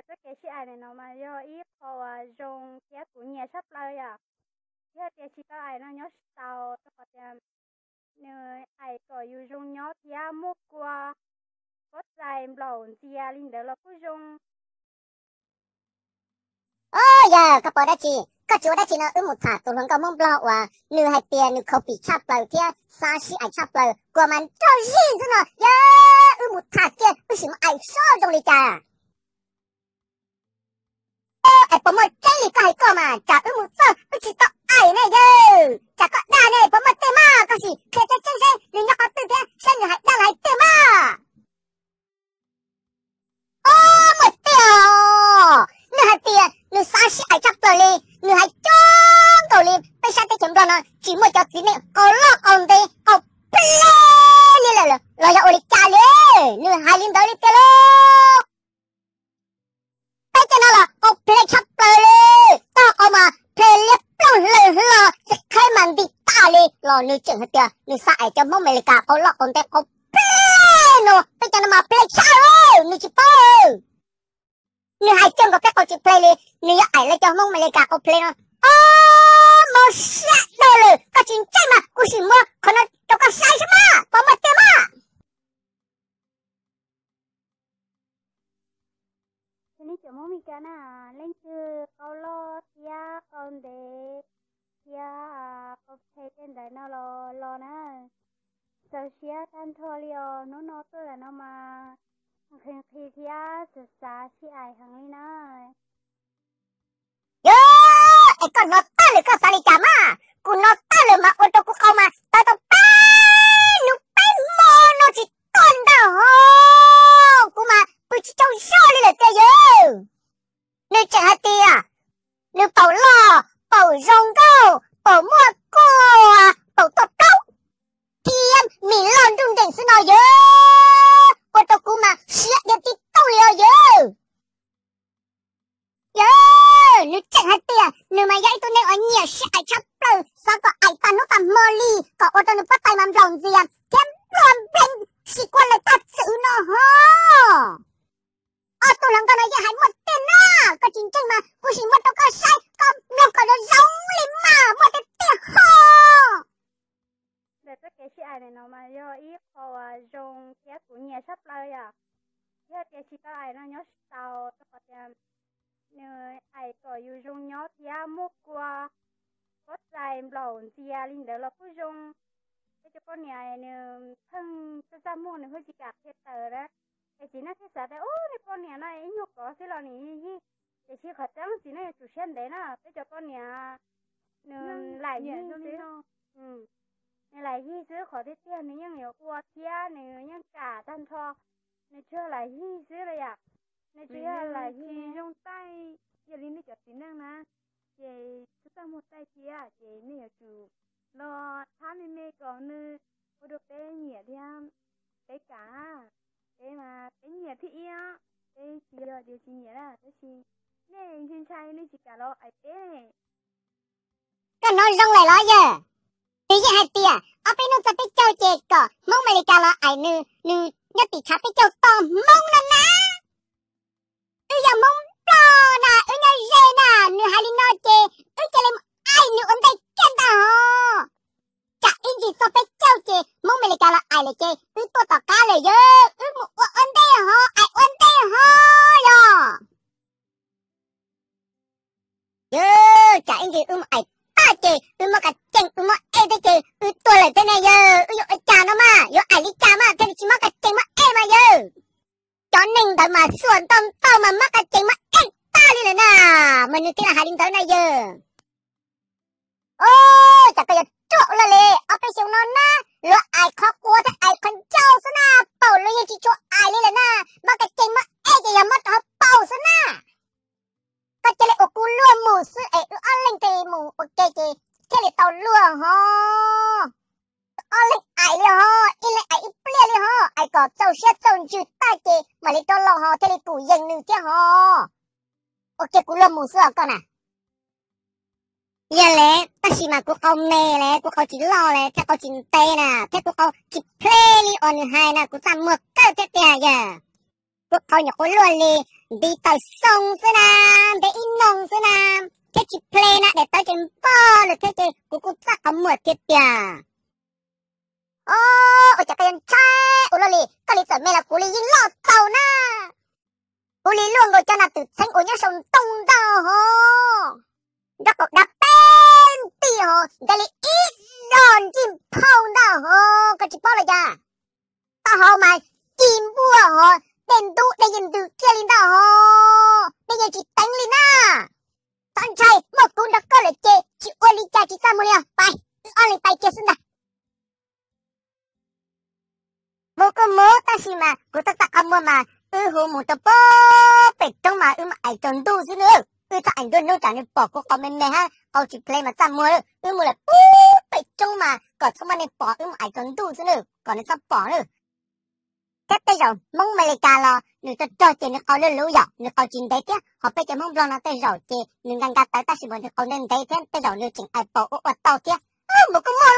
Txoj kev sib aim no mas yog ib qho uas zoo thiab kuv nyiam tshaj plaws yom. Yog tias tsis tau aim no nyob tsis tau, rau qhov tias nws aim kom yus zoo nyob thiab muaj kua, pob txais nplaum ntxias li ntawd los kuj zoo. Yog koj pom dab tsi, koj tsis ua dab tsi no wb mus tham tus hluas nkauj Hmoob Nplog uas nws hais tias nws khaus pim tshaj plaws thiab xav sib aim tshaj plaws, kuv mas nrog zij xwb no. Yog wb mus tham kiag wb sim mus aim seb zoo li cas. Es puas muaj tseeb li koj hais koj mas, tsam wb mus txog wb tsis tau aim ne yawg, tsam koj dag ne, puas muaj tej maj, koj sim qhia tseeb tseeb seb nws nyob qhov twg thiab saib nws hais dag los hais tiag maj. Ob, muaj tiag os, nws hais tias nws xav sib aim tshaj plaws li, nws hais coob nkaus li, peb sab teb chaws Nplog no tsis muaj cov txiv neej qau loj qau ntev qau pleb li lawm los yog ua li cas li, nws hais li ntawd li tiag lauj. Peb cov no los qau pleb tshaj plaws li, tog qau mas pleb liab ploog hlaws hlo, txiv qheb mas nti tas li los nws tseem hais tias nws xav aim cov Hmoob Amelikas qau loj qau ntev qau pleb no, peb cov no mas pleb tshaj li, nws tsis paub. Nws hais coob nkaus peb qau tsis pleb li, nws yuav aim li cov Hmoob Amelikas qau pleb no. Ob, mob siab dhau lawm, koj tsis ntseeg mas kuv sim muab qhov no rau koj saib seb maj, puas muaj tiag maj. Cov Hmoob Meskas na, leej twg qau loj thiab qau ntev thiab qau pleb tej ntawd no los los na, txaus siab tag nrho li os. Hnub no tuaj ntawm no mas nqhis nqhis thiab xav xav sib aim heev li na. Yog, es koj hnov tag lawm koj xav li cas mas, kuv hnov tag lawm mas ua rau kuv qau mas tawv tau peb hnub peb hmo no tsis tuaj ntag hos, kuv mas pw tsis tsaug zog li lawm tiag yawg. Nws tseem hais tias nws paum loj, paum zoo nkauj, paum muaj kua, paum tuaj plaub, thiab mis loj nruj nreem xwb no yawg, ua rau kuv mas siab dhia tib tooj li os yawg. Yawg, nws tseem hais tias nws mas yog ib tug neeg uas nyiam sib aim tshaj plaws, xav kom aim tag hnub tag hmo li kom ua rau nws pob tais mas nplaum ntxias thiab nplua nplees, sim kua lawm tag txwm no hos. Ob tug hluas nkauj no yeej hais muaj tiag na, koj tsis ntseeg mas kuv sim muab rau koj saib, koj mloog kom zoo zoo li mas muaj tiag tiag hos. Ntawm txoj kev sib aim no mas yog ib qho uas zoo thiab kuv nyiam tshaj plaws yom. Yog tias tsis tau aim no nyob tsis tau, rau qhov tias nws aim kom yus zoo nyob thiab muaj kua, pob txais nplaum ntxias li ntawd los kuj zoo. Peb cov poj niam nws pheej txaj txaj muag nws thiaj tsis kam qhia tawm na. Es txiv neej thiaj xav tias ub, nws poj niam no ib nyuag kov xwb los nws yig. Tiam sis qhov tseeb txiv neej yuav tsum siab ntev na, peb cov poj niam nws lam yig xwb. Nws lam yig xwb, qhov tiag tiag nws yeej yuav ua thiab nws yeej kam tag nrho, nws tsuas lam yig xwb los yom. Nws tsuas yog lam yig zoo taij, yog li nej cov txiv neej na, ces txaj txaj muag taij thiab ces nej yuav tsum los thab me me kom nws ua rau peb nyiam thiab peb kam. Peb mas peb nyiam thiab ib, peb tsis yog tias tsis nyiam na, tab sis nej ntshai ntshai nej tsis kam los aim peb. Koj hnov zoo lawm los yawg? Nws yeej hais tias ob peb hnub txog peb caug ces kom Hmoob Amelikas los aim nws, nws nyob tim tshav peb caug toj Hmoob no na. Wb yog Hmoob Nplog na, wb nyob ze na, nws hais li no ces wb cia li mus aim nws ua ntej kiag ntag hos. Tsam ib ntsis txog peb caug ces Hmoob Amelikas los aim lawm ces wb tuaj tom qab lawm yawg, wb mus ua ua ntej hos, aim ua ntej hos yog. Yawg, tsam ib ntsis wb mus aim tag ces wb muab kas cees wb muab ej thiab ces wb tuag lawm thiab ne yawg, wb yuav ua cas no mas, yuav aim li cas mas thiaj li tsis muab kas cees muab ej mas yawg? Cov neeg ntawd mas xuas ntau ntau mas muab kas cees muab ej tag li lawm na, mas nws thiaj li hais li ntawd na yawg. Tsam koj yuav ruam ua luaj li, ob peb xyoo no na, luag aim qhov quav thiab aim qhov ncauj xwb na, paum luag yeej tsis tshua aim li lawm na, muab kas cees muab ej ces yog muab rau hauv paum xwb na. Koj cia li ua kuv luag mus xwb es wb ob leeg cia li mus ua ke ces thiaj li tau luag hos. Ob leeg aim li hos, ib leeg aim ib pliag li hos, aim kom txaus siab txaus ntsws tag ces mam li rov los hos thiaj li pum yees nws thiab hos. Ua kiag kuv luag mus xwb os koj na. Yog li, tab sis mas kuv qau me li, kuv qau tsis loj li, thiab qau tsis ntev na, thiab kuv qau tsis pleb li uas nws hais na, kuv txaj muag kawg thiab tiag yawg. Kuv qau nyuam qhuav luaj li Ntiv taws xoo xwb na, ntev ib noo xwb na, thiab tsis ple na, daim tawv ces npog lawm thiab ces kuv kuj txaj qhov muag thiab tiag. O, ua cas koj yuav ntshai ua luaj li, koj li txawm me los kuv li yeej loj txaus na. Kuv li luaj nkaus cov nas twm txheeb uas nyob saum ntoo ntag hos. Nraub qaum dab peb nti hos, ntev li ib zog ntsij phauj ntag hos, koj tsis paub los cas? Taub hau mas ci npuaj hos, dej ntub dej yeej ntws kiag li ntag hos, dej yeej tsis teev li na. Txhob ntshai, muaj kuv nrog koj lawm ces tsis ua li cas tsis txaj muag li os. Pais, wb ob leeg pais kiag xwb ntag. Mus kuj mus tab sis mas kuv txaj txaj qhov muag mas wb hu mus rau pem roob mas wb mus ais rau ntuj xwb nawb. Wb txhob ais nruab hnub tsam nws pom kuv qau me me hab qau tsis ple mas txaj muag. Wb mus lawm pem roob mas kom txhob muaj neeg pom, wb mus ais rau ntuj xwb nawb, kom nws txhob pom nawb. Thiab tej zaum Hmoob Amelikas los nws rog rog ces nws qau lwj luv yom, nws qau tsis ntev thiab, ho peb cov Hmoob Nplog no tej zaum ces nws nka nka tawv tab sis mas nws qau ntev ntev thiab tej zaum nws tseem ais paus ua ua tau thiab. Mus kuj mus.